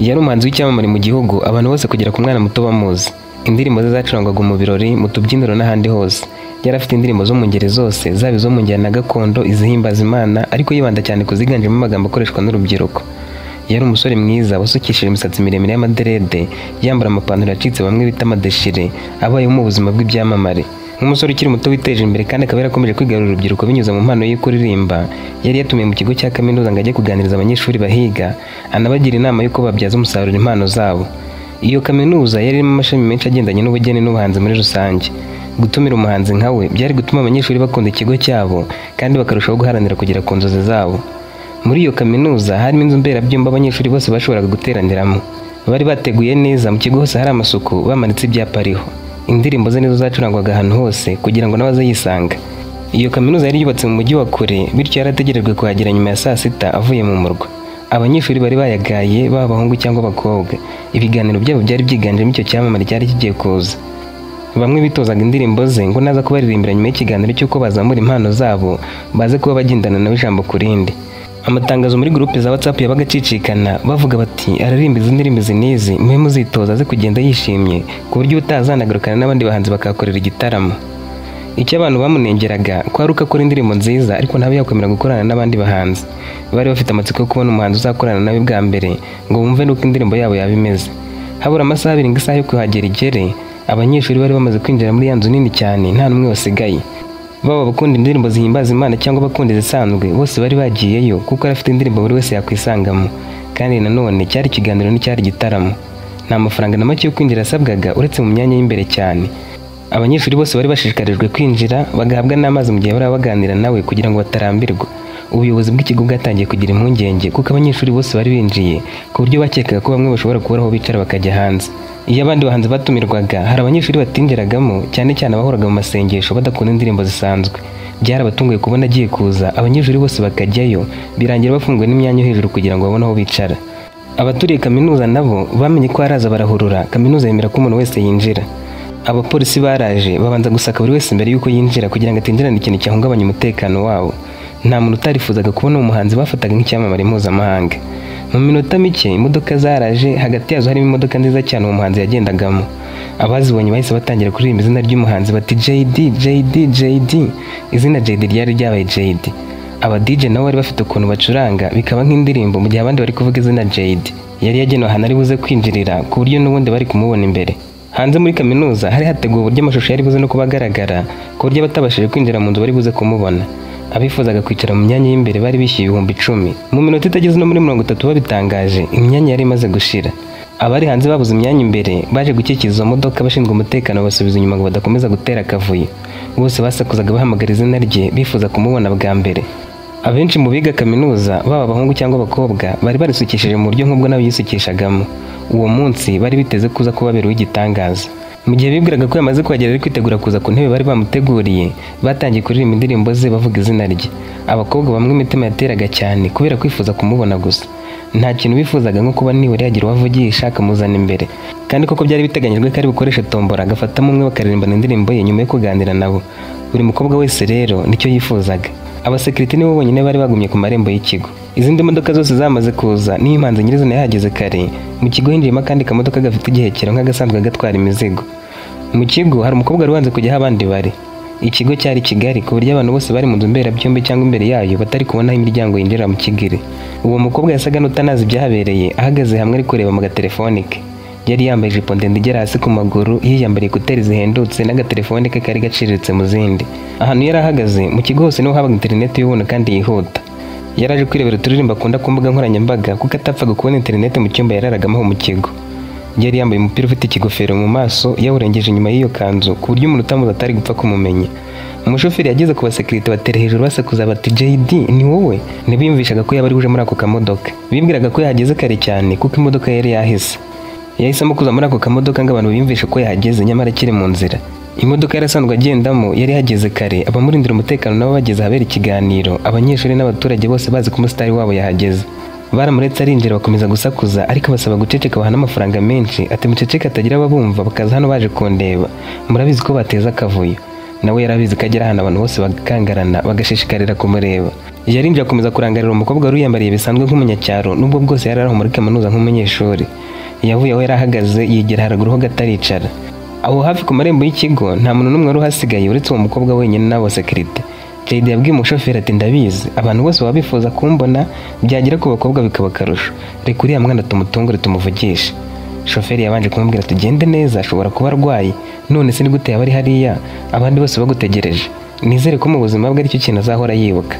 Yari umuhanzi w'icyamamare mu gihugu, abantu bose kugera ku mwana muto bamuzi. Indirimbo ze zacurangwaga mu birori, mu tubyiniro n'ahandi hose. Yari afite indirimbo zo mu ngeri zose, zaba izo mu njyana gakondo, izihimbaza Imana, ariko yibanda cyane ku ziganjemo amagambo akoreshwa n'urubyiruko. Yari umusore mwiza wasukishije imisatsi miremire y'amaderede, yambara amapantaro yacitse bamwe bita amadeshire, abayeho mu buzima bw'ibyamamare. Nk'umusore ukiri muto witeje imbere kandi akaba yarakomeje kwigarurira urubyiruko binyuze mu mpano ye yo kuririmba, yari yatumiwe mu kigo cya kaminuza ngo ajye kuganiriza abanyeshuri bahiga, anabagira inama y'uko babyaza umusaruro impano zabo. Iyo kaminuza yari irimo amashami menshi agendanye n'ubugeni n'ubuhanzi muri rusange. Gutumira umuhanzi nka we byari gutuma abanyeshuri bakunda ikigo cyabo kandi bakarushaho guharanira kugera ku nzozi zabo. Muri iyo kaminuza harimo inzu mberabyombi abanyeshuri bose bashoboraga guteraniramo. Bari bateguye neza, mu kigo hose hari amasuku, bamanitse ibyapa ariho. Indirimbo ze nizo zacurangwaga ahantu hose kugira ngo nawe aze yisanga. Iyo kaminuza yari yubatse mu mujyi wa kure, bityo yarategerejwe kuhagera nyuma ya saa sita avuye mu murwa. Abanyeshuri bari bayagaye, baba abahungu cyangwa abakobwa. Ibiganiro byabo byari byiganjemo icyo cyamamare cyari kigiye kuza. Bamwe bitozaga indirimbo ze ngo naza kubaririmbira nyuma y'ikiganiro cy'uko bazamura impano zabo, baze kuba bagendana nawe ijambo ku rindi. Amatangazo muri gurupe za WhatsApp yabaga acicikana, bavuga bati aririmba izi ndirimbo izi n'izi, mube muzitoza aze kugenda yishimye, ku buryo utazanagarukana n'abandi bahanzi bakahakorera igitaramo. Icyo abantu bamunengeraga ko ari uko akora indirimbo nziza ariko ntabe yakwemera gukorana n'abandi bahanzi. Bari bafite amatsiko yo kubona umuhanzi uzakorana nawe bwa mbere ngo bumve n'uko indirimbo yabo yaba imeze. Habura amasaha abiri ngo isaha yo kuhagera igere, abanyeshuri bari bamaze kwinjira muri ya nzu nini cyane, nta n'umwe wasigaye. Baba abakunda indirimbo zihimbaza Imana cyangwa abakunda izisanzwe, bose bari bagiyeyo kuko yari afite indirimbo buri wese yakwisangamo. Kandi nanone cyari ikiganiro nticyari igitaramo. Nta mafaranga na make yo kwinjira asabwaga uretse mu myanya y'imbere cyane. Abanyeshuri bose bari bashishikarijwe kwinjira, bagahabwa n'amazi mu gihe bari baganira nawe kugira ngo batarambirwa. Ubuyobozi bw'ikigo bwatangiye kugira impungenge kuko abanyeshuri bose bari binjiye, ku buryo bakekaga ko bamwe bashobora kubura aho bicara bakajya hanze. Iyo abandi bahanzi batumirwaga, hari abanyeshuri batinjiragamo, cyane cyane abahoraga mu masengesho badakunda indirimbo zisanzwe. Byarabatunguye kubona agiye kuza, abanyeshuri bose bakajyayo, birangira bafunguwe n'imyanya yo hejuru kugira ngo babone aho bicara. Abaturiye kaminuza nabo bamenye ko araza barahurura, kaminuza yemera ko umuntu wese yinjira. Abapolisi baraje babanza gusaka buri wese mbere y'uko yinjira kugira ngo atinjirane ikintu cyahungabanya umutekano wabo. Nta muntu utarifuzaga kubona uwo muhanzi bafataga nk'icyamamare mpuzamahanga. Mu minota mike imodoka zaraje, hagati yazo harimo imodoka nziza cyane uwo muhanzi yagendagamo. Abazibonye bahise batangira kuririmba izina ry'umuhanzi bati JD, JD, JD. Izina JD ryari ryabaye JD. Aba DJ nabo bari bafite ukuntu bacuranga bikaba nk'indirimbo mu gihe abandi bari kuvuga izina JD. Yari yagenewe ahantu ari buze kwinjirira ku buryo n'ubundi bari kumubona imbere. Hanze muri kaminuza hari hateguwe uburyo amashusho yari buze no kuba agaragara, ku buryo abatabashije kwinjira mu nzu bari buze kumubona. Abifuzaga kwicara mu myanya y'imbere bari bishyuye 10,000. Mu minota itageze no muri 30 babitangaje, imyanya yari imaze gushira. Abari hanze babuze imyanya imbere, baje gukikiza izo modoka, abashinzwe umutekano basubiza inyuma ngo badakomeza gutera akavuyo. Bose basakuzaga bahamagara izina rye, bifuza kumubona bwa mbere. Abenshi mu biga kaminuza, baba abahungu cyangwa abakobwa, bari barisukishije mu buryo nk'ubwo nawe yisukishagamo. Uwo munsi bari biteze kuza kubabera uw'igitangaza. Mu gihe bibwiraga ko yamaze kuhagera ari kwitegura kuza ku ntebe bari bamuteguriye, batangiye kuririmba indirimbo ze bavuga izina rye. Abakobwa bamwe imitima yateraga cyane kubera kwifuza kumubona gusa. Nta kintu bifuzaga nko kuba nibura yagira uwo avugisha akamuzana imbere. Kandi koko byari biteganyijwe ko ari bukoreshe tombora agafatamo umwe bakaririmbana indirimbo ye nyuma yo kuganira nabo. Buri mukobwa wese rero nicyo yifuzaga. Abasekirite nibo bonyine bari bagumye ku marembo y'ikigo. Izindi modoka zose zamaze kuza, niyo impanzi nyirizina yahageze kare. Mu kigo hinjiyemo akandi kamodoka gafite igihekero nk'agasanzwe gatwara imizigo. Mu kigo hari umukobwa wari wanze kujya aho abandi bari. Ikigo cyari kigari ku buryo abantu bose bari mu nzu mberabyombi cyangwa imbere yayo batari kubona aho imiryango yinjira mu kigiri. Uwo mukobwa yasaga n'utanazi ibyahabereye, ahagaze hamwe ari kureba mu gatelefone ke. Yari yambaye ijipo ndende igera hasi ku maguru, yiyambariye ekuteri zihendutse n'agatelefone ke kari gaciriritse mu zindi. Ahantu yari ahagaze mu kigo hose niho habaga interineti y'ubuntu kandi yihuta. Yaraje kwirebera uturirimbo akunda ku mbuga nkoranyambaga kuko atapfaga kubona interineti mu cyumba yararagamo aho mu kigo. Yari yambaye umupira ufite ikigofero mu maso, yawurengeje inyuma y'iyo kanzu ku buryo umuntu utamuzi atari gupfa kumumenya. Umushoferi yageze ku basekirite batera hejuru basakuza bati JD ni wowe? Ntibiyumvishaga ko yaba ari uje muri ako kamodoka. Bibwiraga ko yahageze kare cyane kuko imodoka yari yahise. Yahisemo kuza muri ako kamodoka ngo abantu biyumvishe ko yahageze nyamara akiri mu nzira. Imodoka yari asanzwe agendamo yari yahageze kare, abamurindira umutekano nabo bageze ahabera ikiganiro, abanyeshuri n'abaturage bose bazi ko umusitari wabo yahageze. Baramuretse arinjira bakomeza gusakuza, ariko basaba guceceka baha n'amafaranga menshi, ati muceceke atagira ababumva bakaza hano baje kundeba, murabizi ko bateza akavuyo. Nawe yarabizi ko agera ahantu abantu bose bagakangarana bagashishikarira kumureba. Yarinjiye akomeza kurangarira umukobwa wari wiyambariye bisanzwe nk'umunyacyaro, nubwo bwose yari ari muri kaminuza nk'umunyeshuri. Yavuye aho yari ahagaze yegera haruguru ho gato aricara. Aho hafi ku marembo y'ikigo nta muntu n'umwe wari uhasigaye uretse uwo mukobwa wenyine n'abasekirite. JD yabwiye umushoferi ati ndabizi abantu bose baba bifuza kumbona, byagera ku bakobwa bikaba akarusho, reka uriya mwana tumutungure tumuvugishe. Shoferi yabanje kumubwira ati gende neza ashobora kuba arwaye, none se ni gute yaba ari hariya abandi bose bagutegereje? Nizere ko mu buzima bwe aricyo kintu azahora yibuka.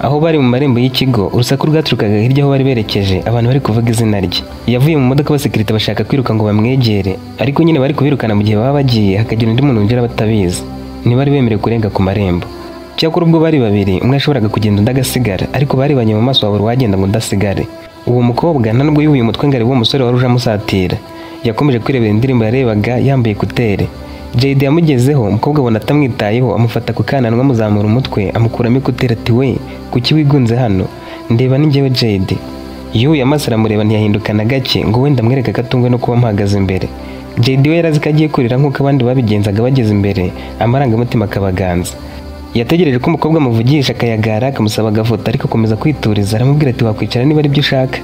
Aho bari mu marembo y'ikigo urusaku rwaturukaga hirya aho bari berekeje, abantu bari kuvuga izina rye. Yavuye mu modoka abasekirite bashaka kwiruka ngo bamwegere, ariko nyine bari kubirukana mu gihe baba bagiye hakagira undi muntu winjira batabizi. Ntibari bemerewe kurenga ku marembo. Cyakora ubwo bari babiri, umwe yashoboraga kugenda undi agasigara, ariko barebanye mu maso wabura uwagenda ngo undi asigare. Uwo mukobwa nta nubwo yubuye umutwe ngo arebe uwo musore wari uje amusatira. Yakomeje kwirebera indirimbo yarebaga yambaye ekuteri. JD yamugezeho, umukobwa abona atamwitayeho, amufata ku kananwa amuzamura umutwe, amukuramo ekuteri ati we, kuki wigunze hano? Ndeba ni njyewe JD. Yubuye amaso aramureba ntiyahinduka na gake, ngo wenda amwereke ko atunguwe no kuba amuhagaze imbere. JD we yari azi ko agiye kurira nk'uko abandi babigenzaga bageze imbere, amarangamutima akabaganza. Yategereje ko umukobwa amuvugisha akayagara akamusaba agafoto, ariko akomeza kwituriza aramubwira ati wakwicara niba aribyo ushaka.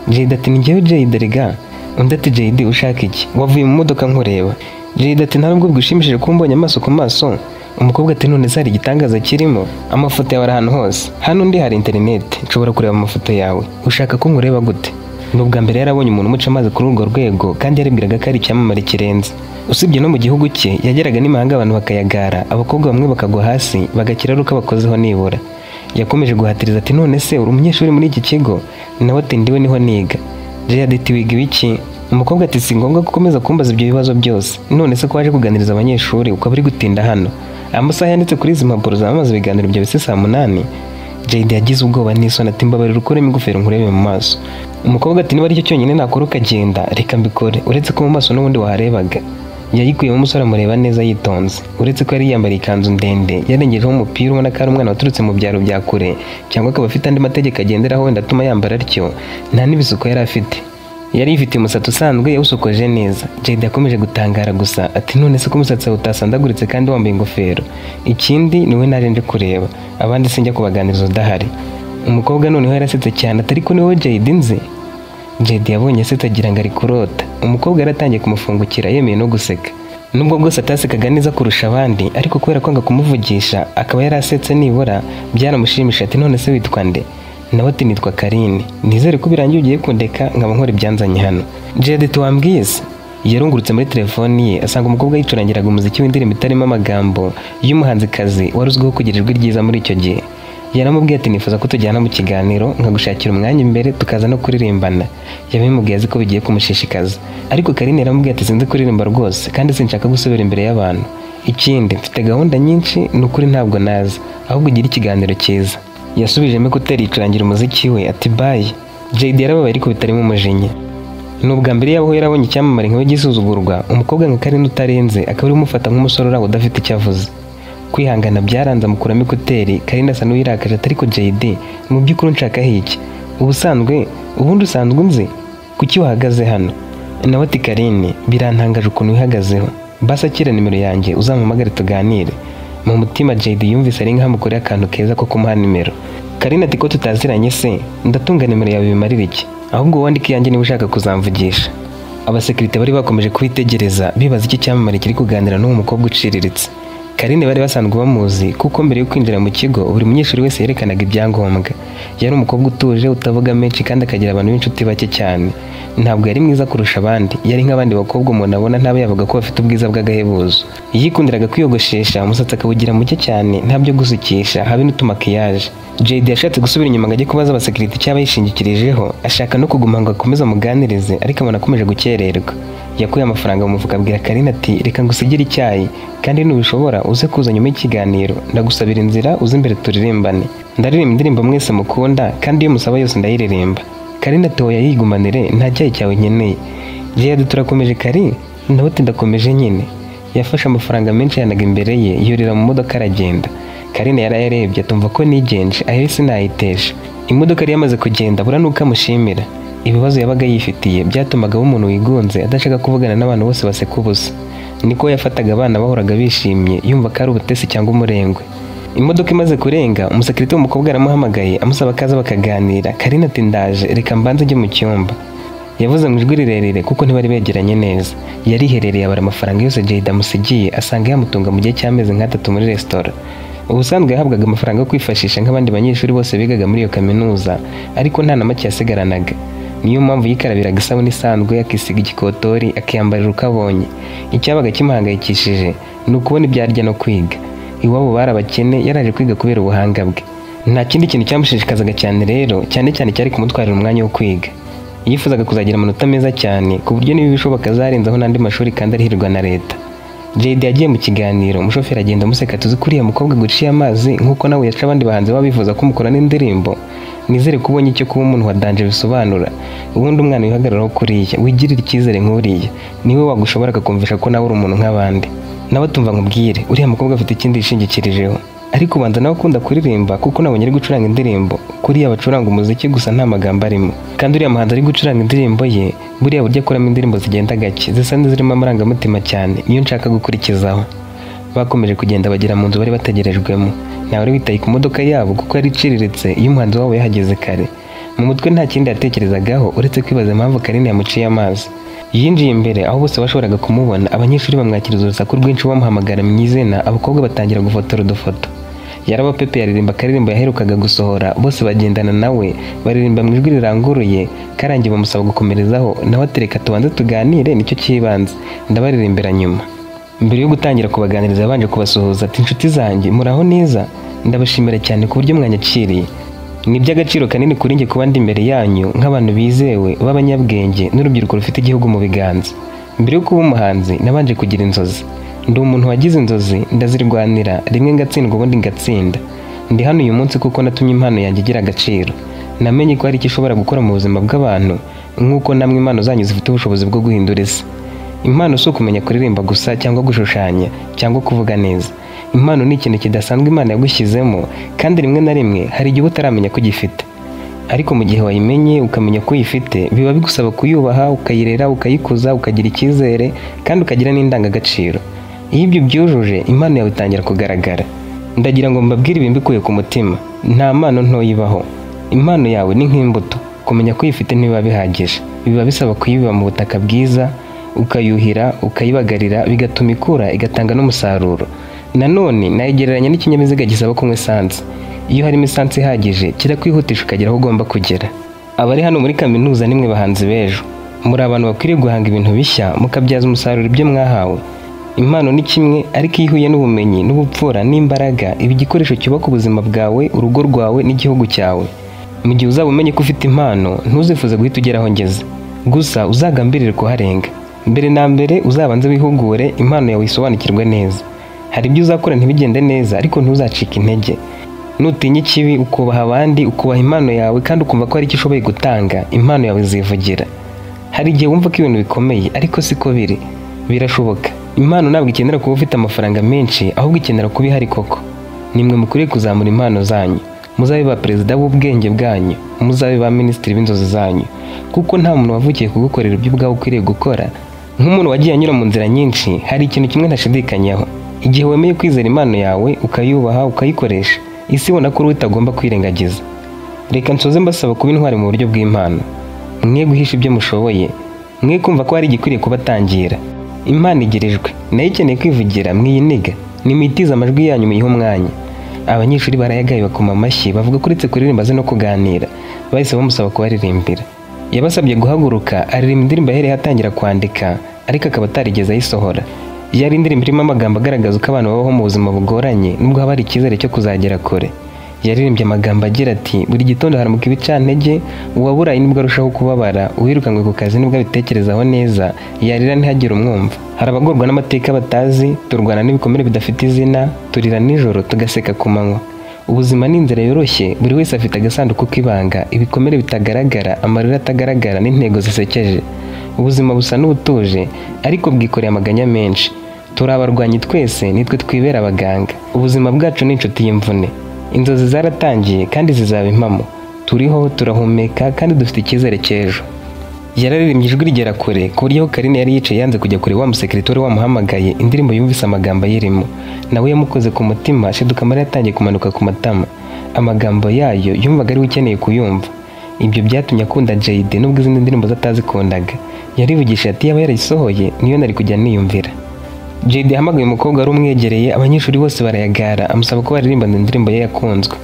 JD ati ni njyewe JD rega. Undi ati JD ushaka iki? Wavuye mu modoka nkureba. JD ati nta nubwo bigushimishije ko umbonye amaso ku maso? Umukobwa ati none se hari igitangaza kirimo? Amafoto yawe ari ahantu hose, hano undi hari interineti, nshobora kureba amafoto yawe. Ushaka ko nkureba gute? Ni ubwa mbere yarabonye umuntu umuca amazi kuri urwo rwego, kandi yaribwiraga ko ari icyamamare kirenze. Usibye no mu gihugu cye, yageraga n'imahanga abantu bakayagara, abakobwa bamwe bakagwa hasi, bagakira ari uko abakozeho nibura. Yakomeje guhatiriza ati none se uri umunyeshuri muri iki kigo? Nawe ati ndiwe niho niga. JD ati wiga ibiki? Umukobwa ati si ngombwa ko ukomeza kumbaza ibyo bibazo byose. None se ko waje kuganiriza abanyeshuri ukaba uri gutinda hano? Amasaha yanditse kuri izi mpapuro zamamaza ibiganiro byawe se saa 8? JD yagize ubwoba n'isoni ati mbabarira ukuremo ingofero nkurebe mu maso. Umukobwa ati niba aricyo cyonyine nakora ukagenda, reka mbikore, uretse ko mu maso n'ubundi waharebaga. Yayikuyemo umusore amureba neza yitonze, uretse ko yari yiyambariye ikanzu ndende yarengejeho umupira ubona ko ari umwana waturutse mu byaro bya kure, cyangwa akaba afite andi mategeko agenderaho wenda atuma yambara atyo, nta n'ibisuko yari afite. Yari yifitiye umusatsi usanzwe yawusokoje neza. JD yakomeje gutangara gusa ati none se ko umusatsi wawe utasandaguritse kandi wambaye ingofero? Ikindi niwe naje nje kureba, abandi sinjya kubaganiriza udahari. Umukobwa noneho yarasetse cyane ati ariko niwowe JD nzi? JD yabonye asetse agira ngo ari kurota. Umukobwa yaratangiye kumufungukira yemeye no guseka. Nubwo bwose atasekaga neza kurusha abandi, ariko kubera kwanga kumuvugisha akaba yarasetse nibura, byaramushimishije ati none se witwa nde? Nawe ati nitwa Karine. Nizere ko birangiye ugiye kundeka nkaba nkora ibyanzanye hano. JD wambwiye se? Yarungurutse muri telefoni ye asanga umukobwa yicurangiraga umuziki w'indirimbo itarimo amagambo y'umuhanzikazi wari uzwiho kugira ijwi ryiza muri icyo gihe. Yaramubwiye ati nifuza ko tujyana mu kiganiro nkagushakira umwanya imbere tukaza no kuririmbana. Yabimubwiye azi ko bigiye kumushishikaza, ariko Karine yaramubwiye ati sinzi kuririmba rwose kandi sinshaka gusubira imbere y'abantu. Ikindi mfite gahunda nyinshi, ni ukuri ntabwo naza, ahubwo ugire ikiganiro cyiza. Yasubijemo ekuteri yicurangira umuziki we ati bye. JD yarababaye ariko bitarimo umujinya. Ni ubwa mbere yabaho yarabonye icyamamare nkawe gisuzugurwa, umukobwa nka Karine utarenze akaba ari umufata nk'umusore uraho udafite icyo avuze. Kwihangana byaranze amukuramo ekuteri, Karine asa n'uwirakaje ati ariko JD mu by'ukuri unshakaho iki? Ubusanzwe ubundi usanzwe unzi? Kuki wahagaze hano? Nawe ati Karine birantangaje ukuntu wihagazeho, basi akira nimero yanjye uzampamagare tuganire. Mu mutima JD yumvise ari nkaho amukoreye akantu keza ko kumuha nimero. Karine ati ko tutaziranye se, ndatunga nimero yawe bimarira iki? Ahubwo wandike iyanjye niba ushaka kuzamvugisha. Abasekirite bari bakomeje kubitegereza bibaza iki cyamamare kiri kuganira n'uwo mukobwa uciriritse. Karine bari basanzwe bamuzi kuko mbere yo kwinjira mu kigo buri munyeshuri wese yerekanaga ibyangombwa. Yari umukobwa utuje utavuga menshi kandi akagira abantu b'inshuti bake cyane. Ntabwo yari mwiza kurusha abandi, yari nk'abandi bakobwa umuntu abona ntabe yavuga ko bafite ubwiza bw'agahebuzo. Yikundiraga kwiyogoshesha, umusatsi akawugira muke cyane, nta byo gusukisha, habe n'utumakiyaje. JD yashatse gusubira inyuma ngo ajye kubaza abasekirite icyaba yishingikirijeho, ashaka no kuguma ngo akomeze amuganirize, ariko abona akomeje gukererwa. Yakuye amafaranga mu mufuka abwira Karine ati reka ngusigire icyayi, kandi nubishobora uze kuza nyuma y'ikiganiro, ndagusabira inzira uze imbere turirimbane. Ndaririmba indirimbo mwese mukunda kandi iyo musaba yose ndayiririmba. Karine ati oya yigumanire nta cyayi cyawe nkeneye. JD turakomeje Kari? Nawe ati ndakomeje nyine. Yafashe amafaranga menshi yanaga imbere ye yurira mu modoka aragenda. Karine yarayarebye atumva ko nigenje ayo sinayitesha. Imodoka yari yamaze kugenda bura nuko amushimira. Ibibazo yabaga yifitiye byatumaga umuntu wigunze adashaka kuvugana n'abantu bose baseka ubusa. Niko yafataga abana bahoraga bishimye yumva ko ari ubutesi cyangwa umurengwe. Imodoka imaze kurenga, umusekirite w'umukobwa aramuhamagaye amusaba akaza bakaganira. Karine ati ndaje, reka mbanze njye mu cyumba. Yavuze mu ijwi rirerire kuko ntibari begeranye neza. Yariherereye abara amafaranga yose Jayda amusigiye, asanga yamutunga mu gihe cy'amezi nk'atatu muri resitora. Ubusanzwe yahabwaga amafaranga yo kwifashisha nk'abandi banyeshuri bose bigaga muri iyo kaminuza, ariko nta na make yasigaranaga. Niyo mpamvu yikarabiraga isabune isanzwe, akisiga igikotori, akiyambarira uko abonye. Icyabaga kimuhangayikishije ni ukubona ibyo arya no kwiga. Iwabo bari abakene, yaraje kwiga kubera ubuhanga bwe. Nta kindi kintu cyamushishikazaga cyane rero, cyane cyane cyari kumutwarira umwanya wo kwiga. Yifuzaga kuzagira amanota meza cyane, ku buryo niba ibishoboka azarenzaho n'andi mashuri kandi arihirwa na leta. Jayda yagiye mu kiganiro, umushoferi agenda amuseka, tuzi ko uriya mukobwa guciye amazi nk'uko nawe yaca abandi bahanzi baba bifuza ko mukora n'indirimbo. Nizere ko ubonye icyo kuba umuntu wa danger bisobanura. Ubundi umwana wihagararaho kuriya, wigirira icyizere nk'uriya, niwe wagushobora akakumvisha ko nawe uri umuntu nk'abandi. Nawe tumva nkubwire, uriya mukobwa afite ikindi yishingikirijeho. Ariko ubanza nawe akunda kuririmba kuko nabonye ari gucuranga indirimbo. Kuriya bacuranga umuziki gusa nta magambo arimo. Kandi uriya muhanzi ari gucuranga indirimbo ye, buriya buryo akoramo indirimbo zigenda gake, zisa n'izirimo amarangamutima cyane, niyo nshaka gukurikizaho. Bakomeje kugenda bagera mu nzu bari bategerejwemo. Ntawe wari witaye ku modoka yabo kuko yari iciriritse iyo umuhanzi wabo yahageze kare. Mu mutwe nta kindi yatekerezagaho uretse kwibaza impamvu Karine yamuciye amazi. Yinjiye imbere aho bose bashoboraga kumubona, abanyeshuri bamwakiriza urusaku rwinshi bamuhamagara mu izina, abakobwa batangira gufotora udufoto. Yaraba Pepe yaririmba akaririmbo yaherukaga gusohora, bose bagendana nawe baririmba mu ijwi riranguruye, karangiye bamusaba gukomerezaho, nawe atereka tubanze tuganire nicyo cyibanze, ndabaririmbira nyuma. Mbere yo gutangira kubaganiriza yabanje kubasuhuza ati inshuti zanjye muraho neza, ndabashimira cyane ku buryo mwanyakiriye. Ni iby'agaciro kanini kuri njye kuba ndi imbere yanyu nk'abantu bizewe b'abanyabwenge n'urubyiruko rufite igihugu mu biganza. Mbere yo kuba umuhanzi nabanje kugira inzozi. Ndi umuntu wagize inzozi, ndazirwanira, rimwe ngatsindwa ubundi ngatsinda. Ndi hano uyu munsi kuko natumye impano yanjye igira agaciro. Namenye ko hari icyo ishobora gukora mu buzima bw'abantu, nk'uko namwe impano zanyu zifite ubushobozi bwo guhindura isi. Impano si ukumenya kuririmba gusa cyangwa gushushanya cyangwa kuvuga neza. Impano ni ikintu kidasanzwe Imana yagushyizemo, kandi rimwe na rimwe hari igihe utaramenya ko ugifite. Ariko mu gihe wayimenye ukamenya ko uyifite, biba bigusaba kuyubaha, ukayirera, ukayikuza, ukagira icyizere kandi ukagira n'indangagaciro. Iyo ibyo byujuje, impano yawe itangira kugaragara. Ndagira ngo mbabwire ibi mbikuye ku mutima. Nta mpano ntoya ibaho. Impano yawe ni nk'imbuto. Kumenya ko uyifite ntibiba bihagije. Biba bisaba kuyibiba mu butaka bwiza, ukayuhira, ukayibagarira, bigatuma ikura, igatanga n'umusaruro. Nanone nayigereranya n'ikinyabiziga gisaba kunywa esanse. Iyo harimo esanse ihagije, kirakwihutisha ukagera aho ugomba kugera. Abari hano muri kaminuza nimwe bahanzi b'ejo. Muri abantu bakwiriye guhanga ibintu bishya, mukabyaza umusaruro ibyo mwahawe. Impano ni kimwe, ariko iyo ihuye n'ubumenyi, n'ubupfura, n'imbaraga, iba igikoresho cyubaka ubuzima bwawe, urugo rwawe n'igihugu cyawe. Mu gihe uzaba umenye ko ufite impano, ntuzifuze guhita ugera aho ngeze. Gusa uzagambirire kuharenga. Mbere na mbere uzabanze wihugure, impano yawe isobanukirwe neza. Hari ibyo uzakora ntibigende neza, ariko ntuzacike intege. Nutinya ikibi, ukubaha abandi, ukubaha impano yawe kandi ukumva ko hari icyo ushoboye gutanga, impano yawe izivugira. Hari igihe wumva ko ibintu bikomeye, ariko siko biri. Birashoboka. Impano ntabwo ikenera kuba ufite amafaranga menshi, ahubwo ikenera kuba ihari koko. Nimwe mukwiriye kuzamura impano zanyu. Muzabe ba perezida b'ubwenge bwanyu, muzabe ba minisitiri b'inzozi zanyu. Kuko nta muntu wavukiye kugukorera ibyo ubwawe ukwiriye gukora. Nk'umuntu wagiye anyura mu nzira nyinshi, hari ikintu kimwe ntashidikanyaho. Igihe wemeye kwizera impano yawe, ukayubaha, ukayikoresha, isi ibona ko uri utagomba kwirengagiza. Reka nsoze mbasaba kuba intwari mu buryo bw'impano. Mwe guhisha ibyo mushoboye, mwe kumva ko hari igikwiriye kubatangira. Impano igirijwe, nayo ikeneye kwivugira, mwiyiniga, nimwitize amajwi yanyu muyihe umwanya. Abanyeshuri barayagaye bakoma amashyi, bavuga ko uretse kuririmba azi no kuganira. Bahise bamusaba kubaririmbira. Yabasabye guhaguruka, aririmba indirimbo yahereye atangira kwandika, ariko akaba atarigeze ayisohora. Yari indirimbo irimo amagambo agaragaza uko abantu babaho mu buzima bugoranye, nubwo haba hari icyizere cyo kuzagera kure. Yaririmbye amagambo agira ati buri gitondo haramuka ibicantege, uwaburaye nibwo arushaho kubabara, uwirukanwe ku kazi nibwo abitekerezaho neza, yarira ntihagire umwumva. Hari abagorwa n'amateka batazi, turwana n'ibikomere bidafite izina, turira nijoro tugaseka ku manywa. Ubuzima ni inzira yoroshye, buri wese afite agasanduku k'ibanga, ibikomere bitagaragara, amarira atagaragara n'intego zisekeje. Ubuzima busa n'ubutuje, ariko bwikoreye amaganya menshi. Turi abarwanyi twese, nitwe twibera abaganga. Ubuzima bwacu ni inshuti y'imvune. Inzozi zaratangiye kandi zizaba impamo. Turiho, turahumeka kandi dufite icyizere cy'ejo. Yararirimbye ijwi rigera kure ku buryo aho Karine yari yicaye yanze kujya kure wa musekirite wamuhamagaye. Indirimbo yumvise amagambo ayirimo nawe yamukoze ku mutima, ashiduka amarira yatangiye kumanuka ku matama. Amagambo yayo yumvaga ari we ukeneye kuyumva. Ibyo byatumye akunda Jade nubwo izindi ndirimbo ze atazikundaga. Yarivugishije ati yaba yarayisohoye niyo nari kujya niyumvira. Jade yahamagaye umukobwa wari umwegereye, abanyeshuri bose barayagara, amusaba ko baririmbana indirimbo ye yakunzwe.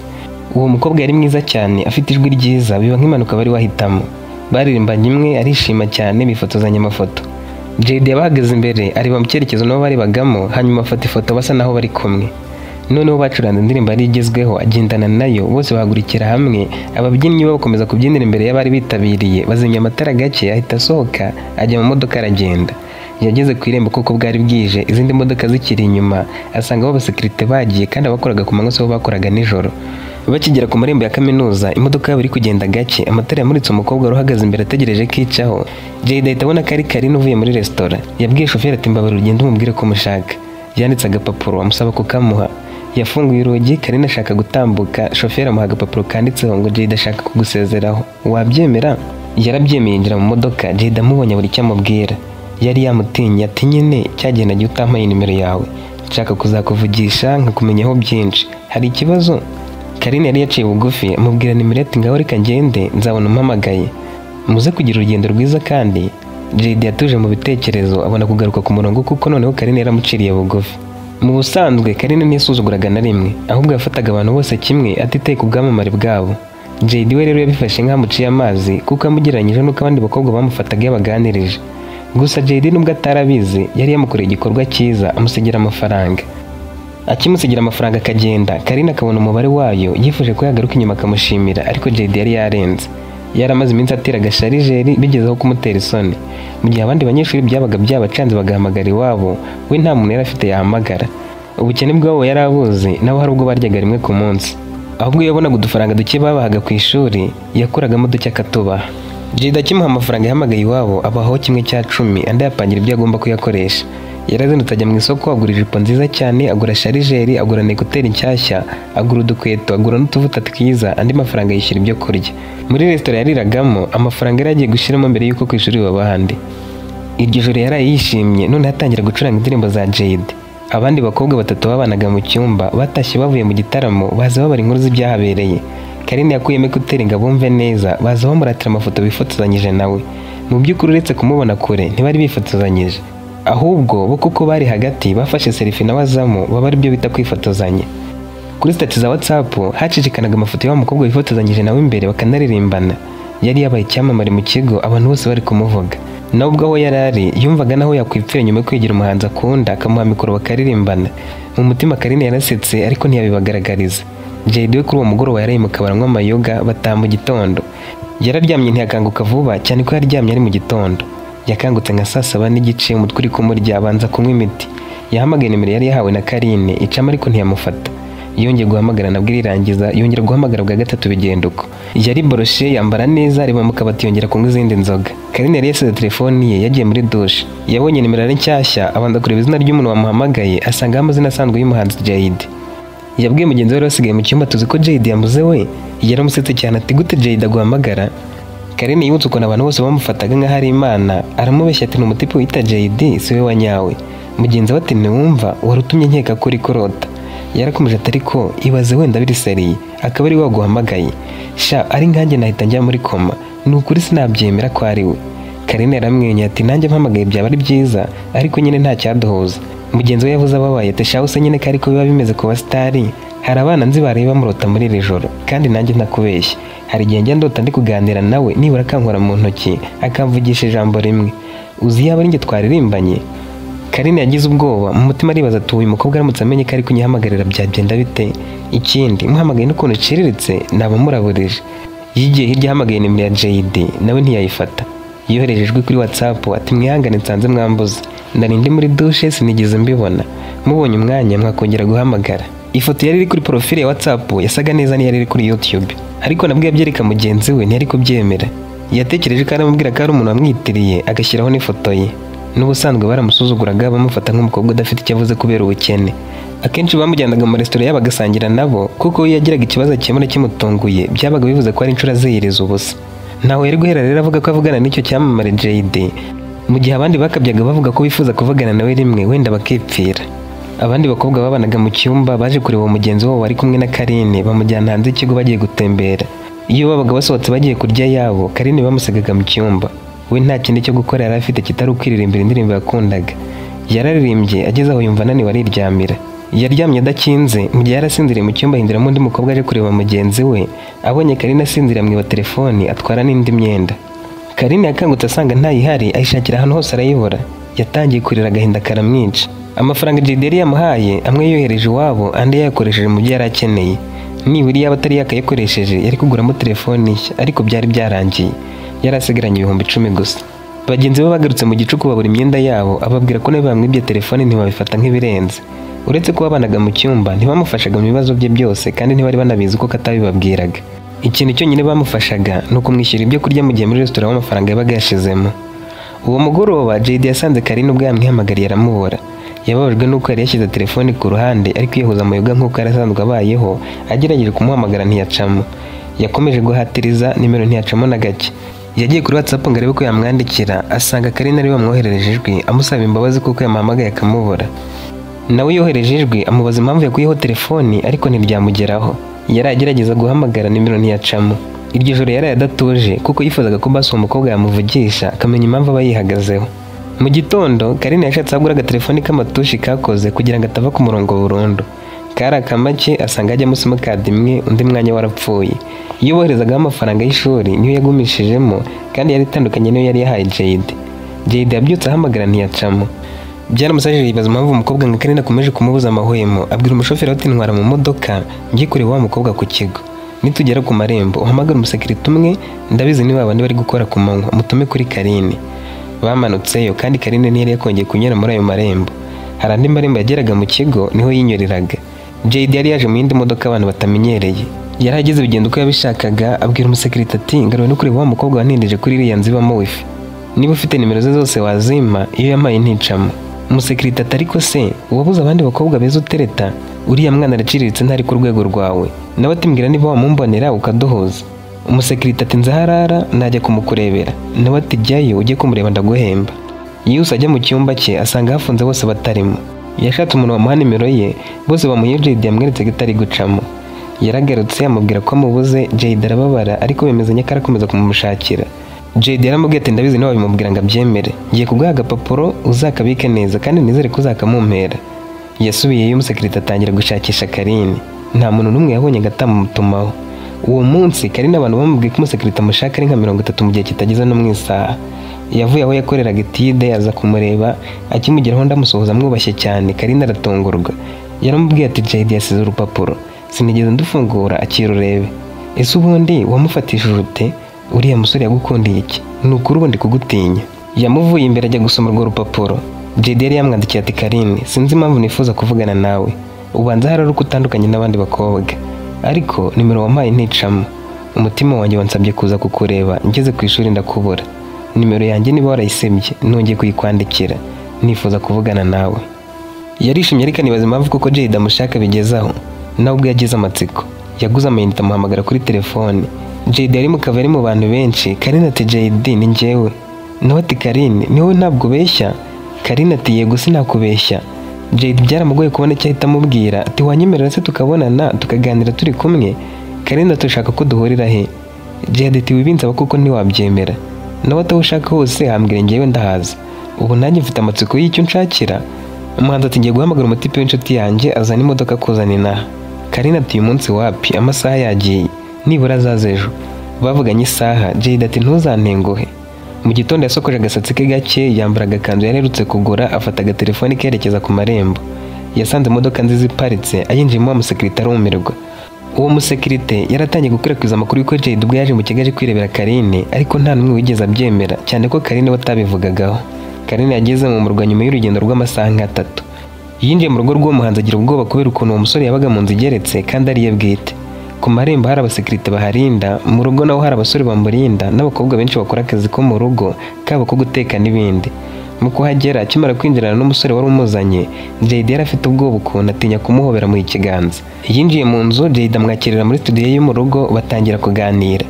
Uwo mukobwa yari mwiza cyane, afite ijwi ryiza, biba nk'impanuka bari wahitamo. Baririmbanye imwe arishima cyane, bifotozanya amafoto. Jade yabahagaze imbere areba mu cyerekezo nabo barebagamo, hanyuma afata ifoto basa naho bari kumwe. Noneho bacuranze indirimbo yari igezweho agendana nayo, bose bahagurukira hamwe. Ababyinnyi bakomeza kubyinira imbere y'abari bitabiriye, bazimya amatara gake, ahita asohoka ajya mu modoka aragenda. Yageze ku irembo kuko bwari bwije, izindi modoka zikiri inyuma, asanga abo basekirite bagiye kandi abakoraga ku manywa sibo bakoraga nijoro. Bakigera ku marembo ya kaminuza, imodoka yabo iri kugenda gake, amatara yamuritse umukobwa wari uhagaze imbere ategereje ko icaho. Jade ahita abona ko ari Karine uvuye muri resitora. Yabwiye shoferi ati mbabarira ugende umubwire ko mushaka. Yanditse agapapuro amusaba kukamuha. Yafunguye urugi, Karine ashaka gutambuka, shoferi amuha agapapuro kanditseho ngo Jade ashaka kugusezeraho. Wabyemera? Yarabyemeye yinjira mu modoka. Jade amubonye buri icyo amubwira. Yari yamutinye ati nyine cyagihe nagiye utampaye nimero yawe. Nshaka kuzakuvugisha nkakumenyaho byinshi. Hari ikibazo? Karine yari yaciye bugufi amubwira nimero ati ngaho reka ngende nzabona umpamagaye. Muze kugira urugendo rwiza. Kandi Jade yatuje mu bitekerezo abona kugaruka ku murongo kuko noneho Karine yaramuciriye bugufi. Mu busanzwe Karine ntiyasuzuguraga na rimwe, ahubwo yafataga abantu bose kimwe atitaye ku bwamamare bwabo. Jade we rero yabifashe nk'amuciye amazi kuko yamugereranyije n'uko abandi bakobwa bamufataga iyo baganirije. Gusa Jade nubwo atarabizi yari yamukoreye igikorwa cyiza, amusigira amafaranga. Akimusigira amafaranga akagenda, Karine akabona umubare wayo, yifuje ko yagaruka inyuma akamushimira, ariko Jade yari yarenze. Yaramaze iminsi atera agasharijeri bigezeho kumutera isoni. Mu gihe abandi banyeshuri byabaga byabacanze bagahamagara iwabo, we nta muntu yari afite yahamagara. Ubukene bwabo yari abuzi, nabo hari ubwo baryaga rimwe ku munsi. Ahubwo iyo yabonaga udufaranga duke babahaga ku ishuri, yakuragamo duke akatubaha. Jade akimuha amafaranga yahamagaye iwabo, abahaho 1/10, andi ayapangira ibyo agomba kuyakoresha. Yarazindutse ajya mu isoko, agura ijipo nziza cyane, agura sharijeri, agura na ekuteri nshyashya, agura udukweto, agura n'utuvuta twiza, andi mafaranga yishyura ibyo kurya. Muri resitora yariragamo, amafaranga yari agiye gushyiramo mbere y'uko ku ishuri babaha andi. Iryo joro yaraye yishimye, none atangira gucuranga indirimbo za Jade. Abandi bakobwa batatu babanaga mu cyumba batashye bavuye mu gitaramo, baza babara inkuru z'ibyahabereye. Karine yakuyemo ekuteri ngo abumve neza, baza bamuratira amafoto bifotozanyije nawe. Mu by'ukuri uretse kumubona kure ntibari bifotozanyije, ahubwo bo kuko bari hagati bafashe selfie nawe azamo, baba ari byo bita kwifotozanya. Kuri stati za WhatsApp hacicikanaga amafoto y'wa mukobwa wifotozanyije nawe imbere bakanaririmbana. Yari yabaye icyamamare mu kigo, abantu bose bari kumuvuga. Nawe ubwo aho yari ari yumvaga naho yakwipfira nyuma yo kwegera umuhanzi akunda akamuha mikoro bakaririmbana. Mu mutima Karine yarasetse ariko ntiyabibagaragariza. Jade we kuri uwo mugoroba yaraye mu kabari anywa amayoga, bataha mu gitondo. Yararyamye ntiyakanguka vuba cyane ko yaryamye ari mu gitondo. Yakangutse nka 7:30, umutwe uri kumurya, abanza kunywa imiti. Yahamagaye nimero yari yahawe na Karine icamo ariko ntiyamufata. Yongeye guhamagara nabwo irirangiza, yongera guhamagara bwa gatatu bigenda uko. Yari boroshe yambara neza, areba mu kabati yongera kunywa izindi nzoga. Karine yari yasize telefoni ye yagiye muri dushe. Yabonye nimero ari nshyashya, abanza kureba izina ry'umuntu wamuhamagaye, asangaho amazina asanzwe y'umuhanzi Jade. Yabwiye mugenzi we wari wasigaye mu cyumba tuzi ko Jade yamuze we. Yaramusetse cyane ati gute Jade aguhamagara? Karine yibutse ukuntu abantu bose bamufataga nk'aho ari Imana, aramubeshya ati ni umutipe wita Jade si we wanyawe. Mugenzi we ati ntiwumva, wari utumye nkeka ko uri kurota. Yarakomeje ati ariko ibaze wenda biri seriye akaba ari we waguhamagaye. Sha ari nkanjye nahita njya muri koma, ni ukuri sinabyemera ko ari we. Karine yaramwenyuye ati nanjye mpamagaye byaba ari byiza, ariko nyine nta cyaduhuza. Mugenzi we yavuze ababaye ati shaho se nyine ko ariko biba bimeze ku basitari, hari abana nzi baraye bamurota muri iri joro, kandi nanjye ntakubeshya. Hari igihe njya ndota ndi kuganira nawe nibura akankora mu ntoki akamvugisha ijambo rimwe. Uzi yaba ari njye twaririmbanye? Karine yagize ubwoba mu mutima aribaza ati uyu mukobwa aramutse amenye ko ari kunyihamagarira byagenda bite? Ikindi muhamagaye n'ukuntu uciriritse naba muraburije. Yigiye hirya ahamagaye nimero ya Jade nawe ntiyayifata. Yohereje ijwi kuri WhatsApp ati mwihangane nsanze mwambuze, nari ndi muri dushe sinigeze mbibona, mubonye umwanya mwakongera guhamagara. Ifoto yari iri kuri profile ya WhatsApp yasaga neza n'iyari iri kuri YouTube, ariko nabwo yabyereka mugenzi we ntiyari kubyemera. Yatekereje ko aramubwira ko ari umuntu wamwitiriye agashyiraho n'ifoto ye. N'ubusanzwe baramusuzuguraga bamufata nk'umukobwa udafite icyo avuze kubera ubukene. Akenshi bamujyanaga mu resitora yabo agasangira nabo, kuko iyo yagiraga ikibazo akemura kimutunguye byabaga bivuze ko ari inshuro aziyiriza ubusa. Ntawe yari guhera rero avuga ko avugana n'icyo cyamamare JD, mu gihe abandi bakabyaga bavuga ko bifuza kuvugana nawe rimwe wenda bakipfira. Abandi bakobwa babanaga mu cyumba baje kureba mugenzi wabo wari kumwe na Karine, bamujyana hanze y'ikigo bagiye gutembera. Iyo babaga basohotse bagiye kurya yabo, Karine bamusigaga mu cyumba. We nta kindi cyo gukora yari afite kitari ukwiririmbira indirimbo yakundaga. Yararirimbye ageze aho yumva ananiwe ariryamira. Yaryamye adakinze, mu gihe yarasinziriye mu cyumba hindiramo undi mukobwa aje kureba mugenzi we. Abonye Karine asinziriye amwiba telefoni atwara n'indi myenda. Karine yakangutse asanga ntayihari, ayishakira ahantu hose arayibura. Yatangiye kurira agahinda karamwica. Amafaranga JD yari yamuhaye amwe yohereje iwabo, andi yayakoresheje mu byo yari akeneye. Nibura yaba atari yakayakoresheje yari kuguramo telefoni nshya, ariko byari byarangiye. Yari asigaranye 10,000 gusa. Bagenzi be bagarutse mu gicuku babura imyenda yabo, ababwira ko nabo bamwibye telefoni ntibabifata nk'ibirenze. Uretse ko babanaga mu cyumba, ntibamufashaga mu bibazo bye byose kandi ntibari banabizi ko katabibabwiraga. Ikintu cyonyine bamufashaga ni ukumwishyura ibyo kurya mu gihe muri resitora amafaranga yabaga yashizemo. Uwo mugoroba JD yasanze Karine ubwo yamwihamagariye aramubura. Yababajwe nuko yari yashyize telefoni ku ruhande ari kwihuza amayoga nk'uko yari asanzwe abayeho, agerageje kumuhamagara ntiyacamo. Yakomeje guhatiriza nimero ntiyacamo na gake. Yagiye kuri WhatsApp ngo arebe ko yamwandikira, asanga Karine ari wamwoherereje ijwi amusaba imbabazi kuko yamuhamagaye akamubura. Nawe yohereje ijwi amubaza impamvu yakuyeho telefoni ariko ntiryamugeraho. Yari agerageza guhamagara nimero ntiyacamo. Iryo joro yari adatuje kuko yifuzaga ko basi uwo mukobwa yamuvugisha akamenya impamvu aba yihagazeho. Mu gitondo Karine yashatse agura agatelefoni k'amatushi kakoze kugira ngo atava ku murongo burundu. Kari akamake asanga hajyamo simukadi imwe, undi mwanya warapfuye. Iyo boherezagaho amafaranga y'ishuri niyo yagumishijemo kandi yari itandukanye niyo yari yahaye JD. JD yabyutse ahamagara ntiyacamo. Byaramusajije yibaza impamvu umukobwa nka Karine akomeje kumubuza amahwemo, abwira umushoferi ati ntwara mu modoka njye kureba wa mukobwa ku kigo. Nitugera ku marembo uhamagare umusekirite umwe, ndabizi niba abandi bari gukora ku manywa, mutume kuri Karine. Bamanutseyo kandi Karine ntiyari yakongeye kunyura muri ayo marembo. Hari andi marembo yageraga mu kigo niho yinyuriraga. JD yari yaje mu yindi modoka abantu batamenyereye. Yari ageze bigenda uko yabishakaga, abwira umusekirite ati ngaruwe no kureba wa mukobwa wantindeje kuri iriya nzu ibamo wifi. Niba ufite nimero ze zose wazimpa, iyo yampaye nticamo. Umusekirite ati ariko se wabuze abandi bakobwa beza utereta? Uriya mwana araciriritse ntari ku rwego rwawe. Nawe ati mbwira niba wamumbonera ukaduhuza. Umusekirite ati nzaharara najya kumukurebera. Nawe ati jyayo ujye kumureba ndaguhemba. Yihuse ajya mu cyumba cye asanga hafunze bose batarimo. Yashatse umuntu wamuha nimero ye, bose bamuha JD yamweretse ko itari gucamo. Yaragarutse amubwira ko amubuze, JD arababara ariko bemezanya ko arakomeza kumushakira. JD yaramubwiye ati ndabizi niba wabimubwira ngo abyemere. Ngiye kuguha agapapuro uzakabike neza kandi nizere ko uzakamumpera. Yasubiyeyo umusekirite atangira gushakisha Karine. Nta muntu n'umwe yabonye ngo atamutumaho. Uwo munsi Karine abantu bamubwiye ko umusekirite amushaka ari nka 30 mu gihe kitageze no mu isaha. Yavuye aho yakoreraga etide aza kumureba, akimugeraho ndamusuhuza amwubashye cyane. Karine aratungurwa. Yaramubwiye ati JD yasize urupapuro, sinigeze ndufungura, akirurebe. Ese ubundi wamufatishije ute? Uriya musore yagukundiye iki? Ni ukuri ubundi kugutinya. Yamuvuye imbere ajya gusoma urwo rupapuro. JD yari yamwandikiye ati Karine, sinzi impamvu nifuza kuvugana nawe. Ubanza hari uko utandukanye n'abandi bakobwa, ariko nimero wampaye nticamo. Umutima wanjye wansabye kuza kukureba, ngeze ku ishuri ndakubura. Nimero yanjye niba warayisebye, nongeye kuyikwandikira. Nifuza kuvugana nawe. Yarishimye ariko anibaza impamvu kuko JD amushaka bigezaho. Nawe ubwo yagize amatsiko, yaguze amayinite amuhamagara kuri telefone. JD yari mu kabari mu bantu benshi. Karine ati JD ni njyewe. Nawe ati Karine ni wowe ntabwo ubeshya? Karine ati yego sinakubeshya. JD byaramugoye kubona icyo ahita amubwira, ati wanyemerera se tukabonana tukaganira turi kumwe? Karine ati ushaka ko duhurira he? JD ati wibinsaba kuko ntiwabyemera. Nawe ati aho ushaka hose hambwira njyewe ndahaza. Ubu nanjye mfite amatsiko y'icyo nshakira. Umuhanzi ati ngiye guhamagara umutipe w'inshuti yanjye azana imodoka kuzana inaha. Karine ati uyu munsi wapi, amasaha yagiye, nibura azaza ejo. Bavuganye isaha, JD ati ntuzantenguhe. Mu gitondo yasokoje agasatsi ke gake, yambara agakanzu yari aherutse kugura, afata agatelefoni kerekeza ku marembo. Yasanze imodoka nziza iparitse, ayinjiyemo wa musekirite arumirwa. Uwo musekirite yaratangiye gukwirakwiza amakuru y'uko JD ubwo yaje mu kigo aje kwirebera Karine, ariko nta n'umwe wigeze abyemera, cyane ko Karine we atabivugagaho. Karine yageze mu murwa nyuma y'urugendo rw'amasaha nk'atatu. Yinjiye mu rugo rw'uwo muhanzi agira ubwoba kubera ukuntu uwo musore yabaga mu nzu igeretse kandi ari iye bwite. Ku marembo hari abasekirite baharinda, mu rugo naho hari abasore bamurinda n'abakobwa benshi bakora akazi ko mu rugo, kaba ko guteka n'ibindi. Mu kuhagera akimara kwinjirana n'umusore wari umuzanye, JD yari afite ubwoba ukuntu atinya kumuhobera mu ikiganza. Yinjiye mu nzu, JD amwakirira muri studio ye mu rugo batangira kuganira.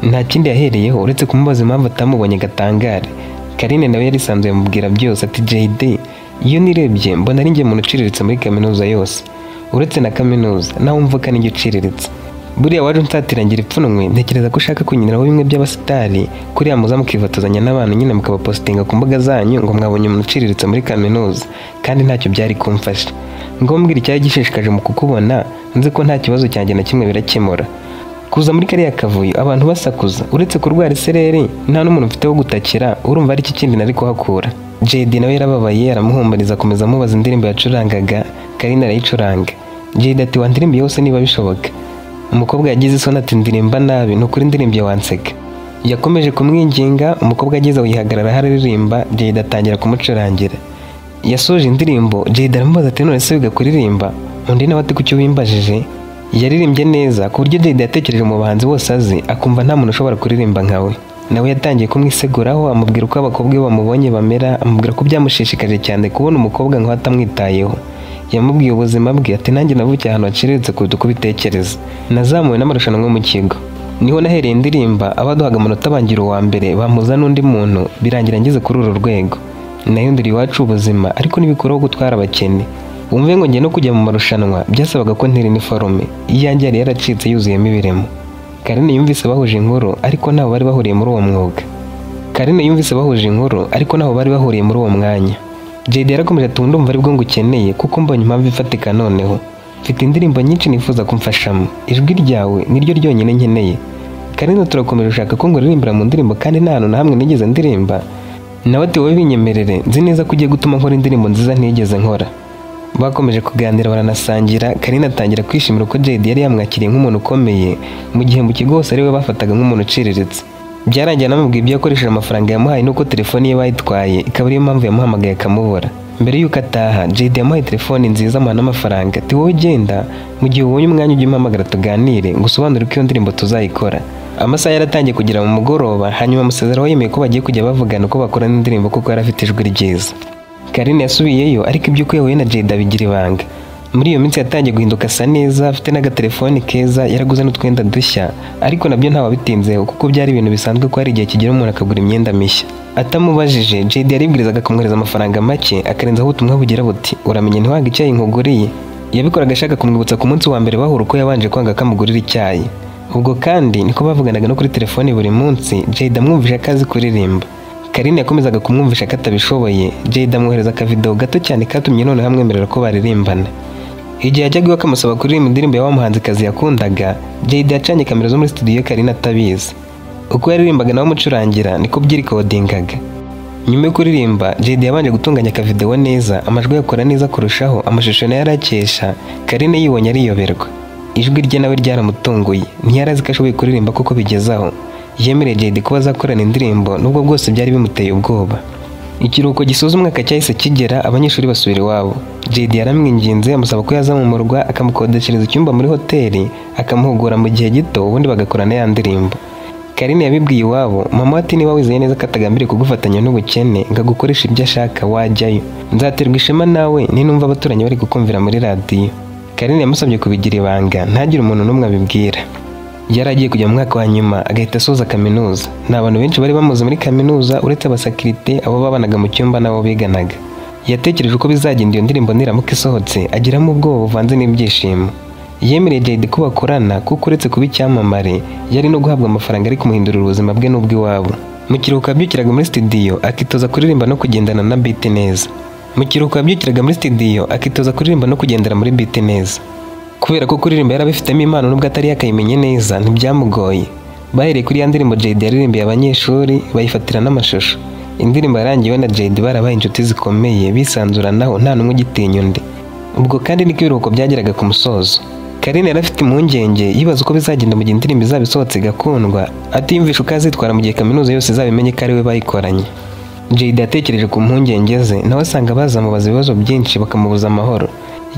Nta kindi yahereyeho uretse kumubaza impamvu atamubonye gatangare. Karine nawe yarisanzuye amubwira byose ati JD, iyo nirebye mbona ari njye muntu uciriritse muri kaminuza yose. Uretse na kaminuza, nawe mvuka ninjye uciriritse. Buriya waje unsatira ngira ipfunwe, ntekereza ko ushaka kunyiniraho bimwe by'abasitari, kuriya muza mukifotozanya n'abantu nyine mukabapositinga ku mbuga zanyu ngo mwabonye umuntu uciriritse muri kaminuza, kandi ntacyo byari kumfasha. Ngo mbwira icyari gishishikaje mu kukubona, nzi ko nta kibazo cyanjye na kimwe birakemura. Kuza muri kariya kavuyo abantu basakuza, uretse kurwara isereri nta n'umuntu mfite wo gutakira, urumva ari iki kindi nari kuhakura. JD nawe yarababaye aramuhumuriza akomeza amubaza indirimbo yacurangaga, Karine arayicuranga. JD ati wandirimbiye yose niba bishoboka. Umukobwa yagize isoni ati ndirimba nabi, ni ukuri ndirimbiye wanseka. Yakomeje kumwinginga, umukobwa ageze aho yihagarara aririmba, JD atangira kumucurangira. Yasoje indirimbo, JD aramubaza ati none se wiga kuririmba? Undi nawe ati kuki wimbajije? Yaririmbye neza ku buryo JD yatekereje mu bahanzi bose azi, akumva nta muntu ushobora kuririmba nkawe. Nawe yatangiye kumwiseguraho amubwira uko abakobwa iyo bamubonye bamera, amubwira ko byamushishikaje cyane kubona umukobwa nkawe atamwitayeho. Yamubwiye ubuzima bwe ati nanjye navukiye ahantu haciriritse kuruta uko ubitekereza. Nazamuwe n'amarushanwa yo mu kigo. Niho nahereye indirimba, abaduhaga amanota bangira uwa mbere, bampuza n'undi muntu, birangira ngeze kuri uru rwego. Nahinduriye iwacu ubuzima, ariko ntibikuraho gutwara abakene. Wumve ngo njye no kujya mu marushanwa byasabaga ko ntira iniforume, iyanjye yari yaracitse yuzuyemo ibiremo. Karine yumvise bahuje inkuru, ariko ntaho bari bahuriye muri uwo mwuga. Karine yumvise bahuje inkuru, ariko ntaho bari bahuriye muri uwo mwanya. JD yarakomeje ati ndumva aribwo ngukeneye kuko mbonye impamvu ifatika noneho. Mfite indirimbo nyinshi nifuza kumfashamo. Ijwi ryawe niryo ryonyine nkeneye. Karine turakomeje ushaka ko nguririmbira mu ndirimbo kandi nta hantu na hamwe nigeze ndirimba. Nawe ati wowe binyemerere, nzi neza ko ugiye gutuma nkora indirimbo nziza ntigeze nkora. Bakomeje kuganira baranasangira, Karine atangira kwishimira uko JD yari yamwakiriye nk'umuntu ukomeye, mu gihe mu kigo hose ari we bafataga nk'umuntu uciriritse. Byarangiye anamubwiye ibyo yakoresheje amafaranga yamuhaye n'uko telefoni ye bayitwaye, ikaba ariyo mpamvu yamuhamagaye akamubura. Mbere y'uko ataha, JD yamuhaye telefoni nziza amuha n'amafaranga ati wowe genda, mu gihe ubonye umwanya ujye umpamagara tuganire, ngusobanurire uko iyo ndirimbo tuzayikora. Amasaha yaratangiye kugera mu mugoroba, hanyuma amusezeraho yemeye ko bagiye kujya bavugana uko bakora n'indirimbo kuko yari afite ijwi ryiza. Karine yasubiyeyo ariko iby'uko yahuye na JD abigira ibanga. Muri iyo minsi yatangiye guhinduka asa neza, afite n'agatelefoni keza, yaraguze n'utwenda dushya, ariko nabyo ntawabitinzeho kuko byari ibintu bisanzwe ko hari igihe kigera umuntu akagura imyenda mishya. Atamubajije, JD yaribwirizaga kumwohereza amafaranga make, akarenzaho ubutumwa bugira buti uramenye ntiwange icyayi nkuguriye. Yabikoraga ashaka kumwibutsa ku munsi wa mbere bahura uko yabanje kwanga akamugurira icyayi. Ubwo kandi niko bavuganaga no kuri telefoni buri munsi, JD amwumvisha ko azi kuririmba. Karine yakomezaga kumwumvisha ko atabishoboye, JD amwohereza akavideo gato cyane katumye noneho amwemerera ko baririmbana. Igihe yajyaga iwe akamusaba kuririmba indirimbo ya wa muhanzikazi yakundaga, JD yacanye kamera zo muri studio Karine atabizi. Uko yaririmbaga nawe amucurangira niko byirikodingaga. Nyuma yo kuririmba, JD yabanje gutunganya akavideo neza, amajwi yakora neza kurushaho, amashusho nayo arakesha, Karine yibonye ariyoberwa. Ijwi rye nawe ryaramutunguye, ntiyari azi ko ashoboye kuririmba kuko bigezaho. Yemereye JD kuba azakorana indirimbo nubwo bwose byari bimuteye ubwoba. Ikiruhuko gisoza umwaka cyahise kigera, abanyeshuri basubira iwabo. JD yaramwinginze amusaba ko yaza mu murwa akamukodeshereza icyumba muri hoteli, akamuhugura mu gihe gito ubundi bagakorana ya ndirimbo. Karine yabibwiye iwabo, mama ati niba wizeye neza ko atagambiriye kugufatanya n'ubukene ngo agukoreshe ibyo ashaka wajyayo. Nzaterwa ishema nawe ninumva abaturanyi bari kukumvira muri radiyo. Karine yamusabye kubigira ibanga, ntagire umuntu n'umwe abibwira. Yari agiye kujya mu mwaka wa nyuma agahita asoza kaminuza. Nta bantu benshi bari bamuzi muri kaminuza uretse abasakirite, abo babanaga mu cyumba n'abo biganaga. Yatekereje uko bizagenda iyo ndirimbo niramuka isohotse, agiramo ubwoba buvanze n'ibyishimo. Yemereye JD ko bakorana kuko uretse kuba icyamamare, yari no guhabwa amafaranga ari kumuhindurira ubuzima bwe n'ubw'iwabo. Mu kiruhuko yabyukiraga muri studio akitoza kuririmba no kugendana na beat neza. Mu kiruhuko yabyukiraga muri studio akitoza kuririmba no kugendera muri beat neza. Kubera ko kuririmba yarabifitemo impano nubwo atari yakayimenye neza, ntibyamugoye. Bahereye kuri ya ndirimbo JD yaririmbiye abanyeshuri, bayifatira n'amashusho. Indirimbo yarangiwe na JD barabaye inshuti zikomeye, bisanzuranaho nta n'umwe ugitinya undi. Ubwo kandi niko ibiruhuko byageraga ku musozo. Karine yari afite impungenge yibaza uko bizagenda mu gihe indirimbo izaba isohotse igakundwa, atiyumvisha uko azitwara mu gihe kaminuza yose izaba imenye ko ari we bayikoranye. JD yatekereje ku mpungenge ze, nawe asanga bazamubaza ibibazo byinshi bakamubuza amahoro.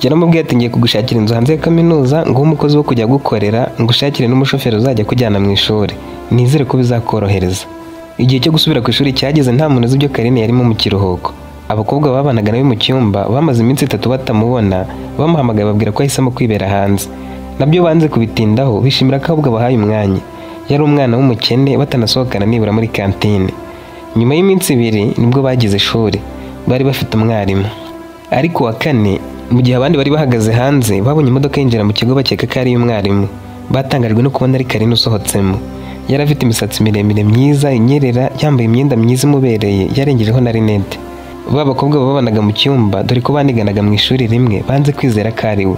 Yaramubwiye ati ngiye kugushakira inzu hanze ya kaminuza, nguhe umukozi wo kujya gukorera, ngushakire n'umushoferi uzajya kujyana mu ishuri. Nizere ko bizakorohereza. Igihe cyo gusubira ku ishuri cyageze nta muntu uzi ibyo Karine yarimo mu kiruhuko. Abakobwa babanaga nawe mu cyumba bamaze iminsi 3 batamubona, bamuhamagaye babwira ko ahisemo kwibera hanze. Nabyo banze kubitindaho, bishimira ko ahubwo abahaye umwanya. Yari umwana w'umukene batanasohokana nibura muri kantine. Nyuma y'iminsi 2 nibwo bagize ishuri, bari bafite umwarimu. Ariko wa kane, mu gihe abandi bari bahagaze hanze, babonye imodoka yinjira mu kigo bakeka ko ari iy'umwarimu. Batangajwe no kubona ari Karine usohotsemo. Yari afite imisatsi miremire myiza inyerera, yambaye imyenda myiza imubereye, yarengejeho na rinete. Ba bakobwa babanaga mu cyumba, dore ko baniganaga mu ishuri rimwe, banze kwizera ko ari we.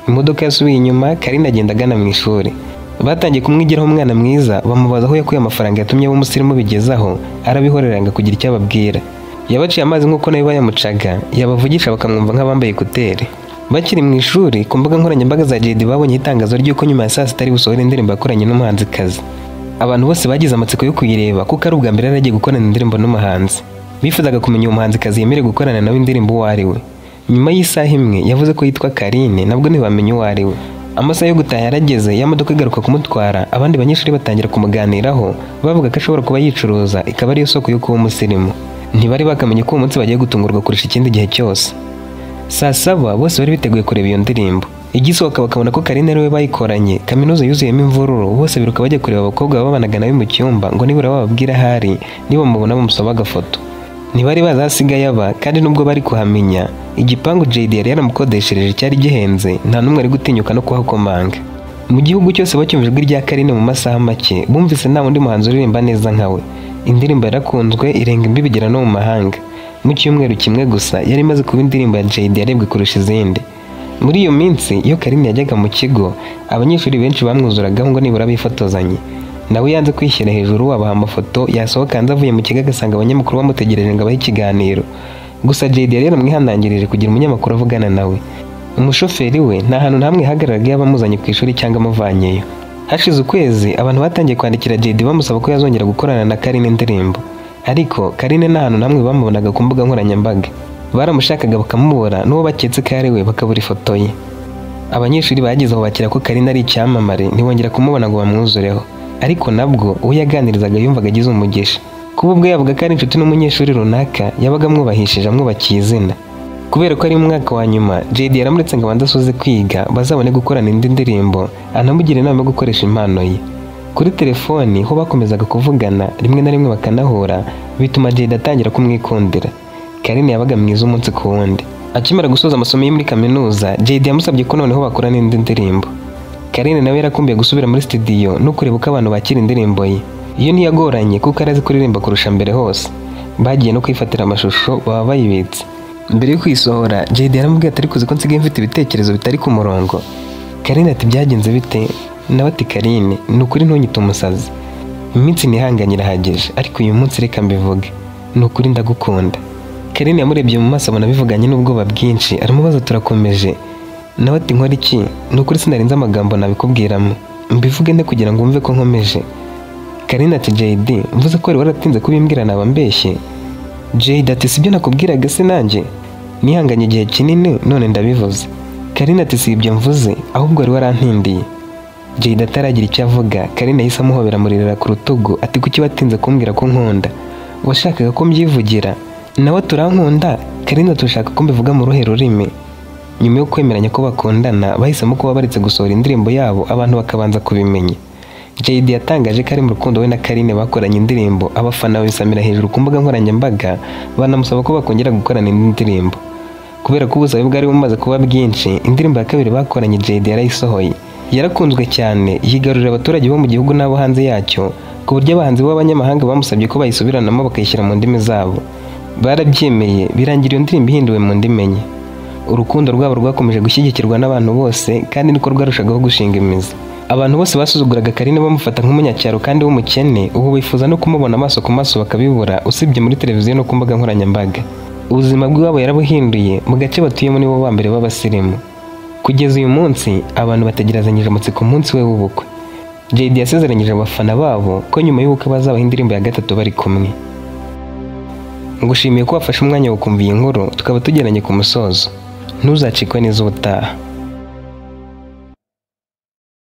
Imodoka yasubiye inyuma, Karine agenda agana mu ishuri. Batangiye kumwigiraho umwana mwiza, bamubaza aho yakuye amafaranga yatumye aba umusirimu bigezaho, arabihorera ngo kugira icyo ababwira. Yabaciye amazi nk'uko nawe bayamucaga, yabavugisha bakamwumva nk'abambaye ekuteri. Bakiri mu ishuri, ku mbuga nkoranyambaga za JD babonye itangazo ry'uko nyuma ya saa sita ari busohore indirimbo yakoranye n'umuhanzikazi. Abantu bose bagize amatsiko yo kuyireba kuko ari ubwa mbere yari agiye gukorana indirimbo n'umuhanzi. Bifuzaga kumenya uwo muhanzikazi yemerewe gukorana nawe indirimbo uwo ari we. Nyuma y'isaha imwe yavuze ko yitwa Karine, nabwo ntibamenye uwo ari we. Amasaha yo gutaha yarageze, ya modoka igaruka kumutwara, abandi banyeshuri batangira kumuganiraho, bavuga ko ashobora kuba yicuruza, ikaba ariyo soko yo kuba umusirimu. Ntibari bakamenye ko uwo munsi bagiye gutungurwa kurusha ikindi gihe cyose. Saa 7 bose bari biteguye kureba iyo ndirimbo. Igisohoka bakabona ko Karine ari we bayikoranye. Kaminuza yuzuyemo imvururu, bose biruka bajya kureba abakobwa babanaga nawe mu cyumba ngo nibura bababwira ahari, niba mubona bamusaba agafoto. Ntibari bazi aho asigaye aba, kandi nubwo bari kuhamenya, igipangu JD yari yaramukodeshereje cyari gihenze, nta n'umwe ari gutinyuka no kuhakomanga. Mu gihugu cyose bacyumva ijwi rya Karine mu masaha make, bumvise nta wundi muhanzi uririmba neza nkawe. Indirimbo yarakunzwe irenga imbibi igera no mu mahanga. Mu cyumweru kimwe gusa yari imaze kuba indirimbo ya JD yarebwe kurusha izindi. Muri iyo minsi iyo Karine yajyaga mu kigo, abanyeshuri benshi bamwuzuragaho ngo nibura bifotozanye. Nawe yanze kwishyira hejuru abaha amafoto, yasohoka hanze avuye mu kigo agasanga abanyamakuru bamutegereje ngo abahe ikiganiro. Gusa JD yari yaramwihanangirije kugira umunyamakuru avugana nawe. Umushoferi we nta hantu na hamwe yahagararaga yaba amuzanye ku ishuri cyangwa amuvanyeyo. Hashize ukwezi abantu batangiye kwandikira JD bamusaba ko yazongera gukorana na Karine indirimbo. Ariko Karine nta hantu na hamwe bamubonaga ku mbuga nkoranyambaga. Baramushakaga bakamubura, n'uwo baketse ko ari we bakabura ifoto ye. Abanyeshuri bageze aho bakira ko Karine ari icyamamare, ntibongera kumubona ngo bamwuzureho. Ariko nabwo uwo yaganirizaga yumvaga agize umugisha. Kuba ubwo yavuga ko ari inshuti n'umunyeshuri runaka, yabaga amwubahishije amwubakiye izina. Kubera ko ari mu mwaka wa nyuma, JD yaramuretse ngo abanze asoze kwiga, bazabone gukorana indi ndirimbo, anamugira inama yo gukoresha impano ye. Kuri telefoni ho bakomezaga kuvugana, rimwe na rimwe bakanahura, bituma JD atangira kumwikundira. Karine yabaga mwiza umunsi ku wundi. Akimara gusoza amasomo ye muri kaminuza, JD yamusabye ko noneho bakorana indi ndirimbo. Karine nawe yarakumbiye gusubira muri studio no kureba uko abantu bakira indirimbo ye. Iyo ntiyagoranye kuko arazi kuririmba kurusha mbere hose. Bagiye no kwifatira amashusho baba bayibitse. Mbere yo kuyisohora, JD yaramubwiye ati ariko uzi ko nsigaye mfite ibitekerezo bitari ku murongo. Karine ati byagenze bite? Nawe ati Karine, ni ukuri ntunyite umusazi. Iminsi nihanganye irahagije, ariko uyu munsi reka mbivuge. Ni ukuri ndagukunda. Karine yamurebye mu maso abona bivuganye n'ubwoba bwinshi, aramubaza turakomeje. Nawe ati nkora iki? Ni ukuri sinarinze amagambo nabikubwiramo. Mbivuge nte kugira ngo wumve ko nkomeje. Karine ati JD, mvuze ko wari waratinze kubimbwira naba mbeshye. JD ati sibyo nakubwiraga se nanjye? Nihanganye igihe kinini none ndabivuze. Karine ati si ibyo mvuze, ahubwo wari warantindiye. JD ataragira icyo avuga, Karine yahise amuhobera amuririra ku rutugu ati kuki watinze kumbwira ko nkunda? Washakaga ko mbyivugira? Nawe turankunda? Karine tushaka ko mbivuga mu ruhe rurimi? Nyuma yo kwemeranya ko bakundana, bahisemo kuba baretse gusohora indirimbo yabo abantu bakabanza kubimenya. JD yatangaje ko ari mu rukundo we na Karine bakoranye indirimbo, abafana babisamira hejuru ku mbuga nkoranyambaga, banamusaba ko bakongera gukorana indi ndirimbo. Kubera ko ubusabe bwari bumaze kuba bwinshi, indirimbo ya kabiri bakoranye JD yarayisohoye. Yarakunzwe cyane, yigarurira abaturage bo mu gihugu n'abo hanze yacyo, ku buryo abahanzi b'abanyamahanga bamusabye ko bayisubiranamo bakayishyira mu ndimi zabo. Barabyemeye, birangira iyo ndirimbo ihinduwe mu ndimi enye. Urukundo rwabo rwakomeje gushyigikirwa n'abantu bose, kandi niko rwarushagaho gushinga imizi. Abantu bose basuzuguraga Karine bamufata nk'umunyacyaro kandi w'umukene, ubu bifuza no kumubona amaso ku maso bakabibura, usibye muri televiziyo no ku mbuga nkoranyambaga. Ubuzima bw'iwabo yarabuhinduye, mu gace batuyemo nibo ba mbere b'abasirimu. Kugeza uyu munsi, abantu bategerezanyije amatsiko umunsi we w'ubukwe. JD yasezeranyije abafana babo ko nyuma y'ubukwe bazabaha indirimbo ya gatatu bari kumwe. Ngushimiye ko wafashe umwanya wo kumva iyi nkuru, tukaba tugeranye ku musozo. Ntuzacikwe neza ubutaha.